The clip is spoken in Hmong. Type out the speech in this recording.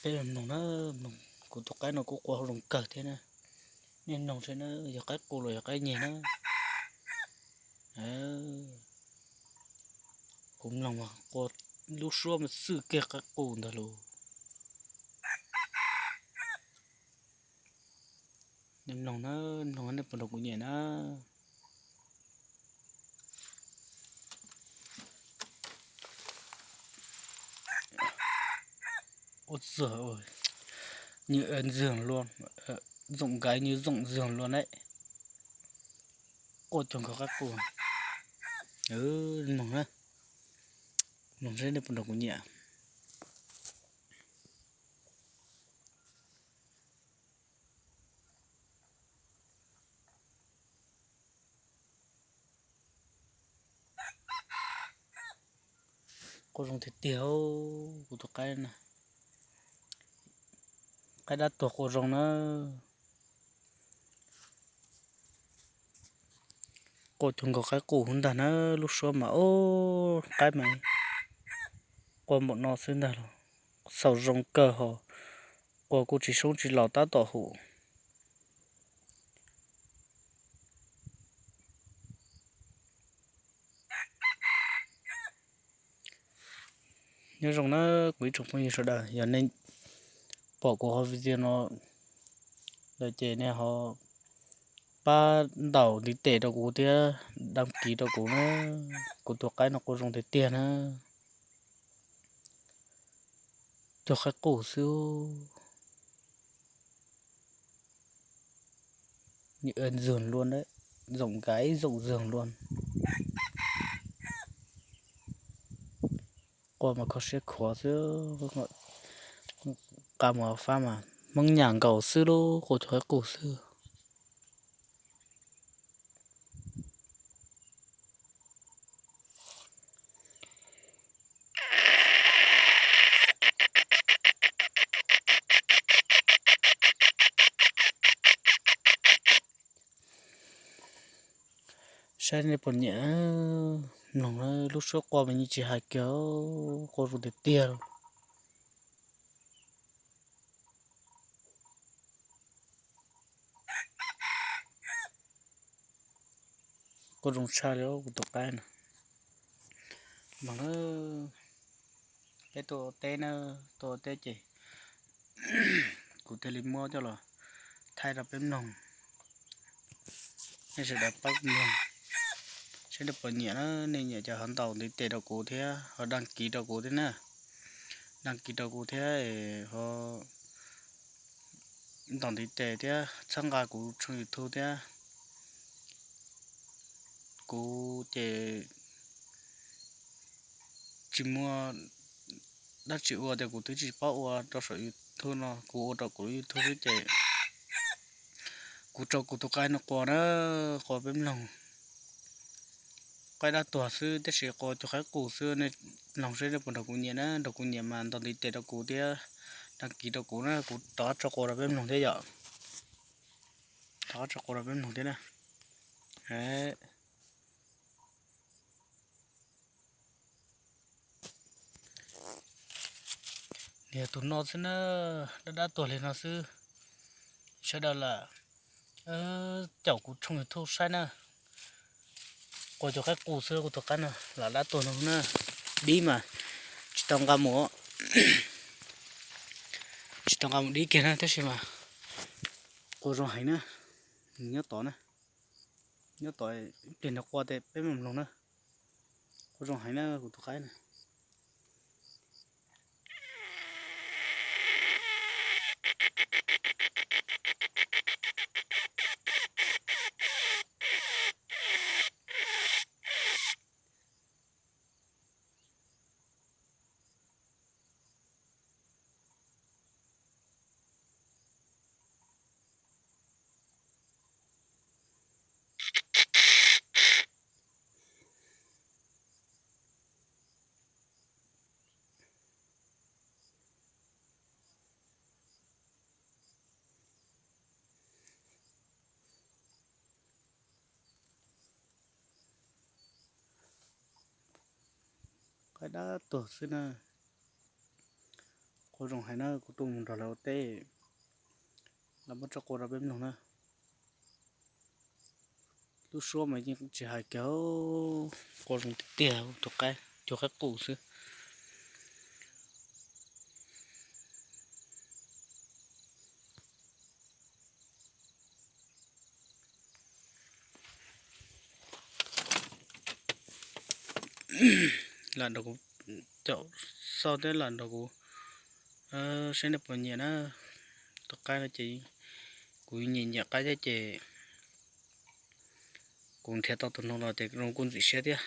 Peb mloog na, mloog kuv tus qaib no kuj qua hauv zoo kawg thiab na. Nej mloog saib na, yog qaib qus los yog qaib nyeg na. Kuv mloog mas qua lub suab mas xwj kiag qaib qus ntag lauj. Nej mloog na, mloog nej puas nrog kuv nyiam na. Ua txuag, như ntxwg luôn, giọng gái như giọng giường luôn đấy. Qua cuag nkaus qaib qus. Mloog na, mloog saib nej puas nrog kuv nyiam. Qua zoo tiag tiag, kuv tus qaib na. Qaib dab tuag qua zoo na. Qua cuag nkaus qaib qus ntag na, lub suab mas ob qaib mas qua npaum no xwb ntag los xaus zoo kawg hos, qua kuj tsis soob tsis laus tab tom hum. Nyob zoo na kuv ib tsoom phooj ywg sawv daws, yog nej pom kuv qhov video no lawm ces nej ho pab ntaus ntiv tes rau kuv thiab đăng ký rau kuv na. Kuv tus qaib no qua zoo tiag tiag na. Cuag qaib qus xwb. Như ntxwg luôn đấy, giọng gái giọng giường luôn. Qua mas kho siab khuav xwb, nqa mus fab mas Hmoob nyam nkaus xwb lauj, qua cuag qaib qus xwb. Saib nej puas nyiam, mloog lub suab qua mas yeej tsis hais kiag, qua zoo tiag tiag. Kuj zoo tshaj li kuv tus qaib no. Mloog na, peb tuaj ua teb na, tuaj ua teb ces kuv thiaj li muab coj los thaij rau peb mloog. Nej sawv daws pab mloog, saib nej puas nyiam na, nej nyiam ces ho ntaus ntiv tes rau kuv thiab ho đăng ký rau kuv thiab na. Đăng ký rau kuv thiab ho ntaus ntiv tes thiab txhawb nqa kuv tshooj YouTube thiab. Kuv ces tsis muaj dab tsi ua tias kuv twb tsis paub ua rau saum YouTube no, kuv ua rau kuv lub YouTube xwb ces kuv rau kuv tus qaib no qua na, qua peb mloog. Qaib dab tuag xwb tab sis qua cuag qaib qus xwb, nej mloog seb nej puas nrog kuv nyiam na, nrog kuv nyiam mas ntaus ntiv tes rau kuv thiab đăng ký rau kuv na, kuv rov qab tso qua rau peb mloog thiab yom. Rov qab tso qua rau peb mloog thiab na. Niag tus no xwb na, dab dab tuag li no xwb. Sawv daws lam caum kuv tshooj YouTube saib na. Qua cuag qaib qus xwb, kuv tus qaib no lam dab tuag no na. Dib mas tsis tau nqa mus, tsis tau nqa mus dib kiag na, tab sis mas qua zoo heev na. Nyob tod na, nyob tod ib pliag nws qua tes peb mam mloog na. Qua zoo heev na kuv tus qaib na. Qaib dab tuag xwb na. Qua Ua zoo hais na, kuv tuaj mus nrog lawv ua teb, lawv muab tsob qua rau peb mloog na. Lub suab mas yeej tsis hais kiag, qua zoo tiag tiag, tus qaib cuag qaib qus xwb. Lam nrog kuv caum xauj thiab lam nrog kuv saib nej puas nyiam na. Tus qaib no ces kuv nyiam nyiam qaib thiab ces kuv nrhiav tau tus no los ces zoo kuj ntxim siab thiab.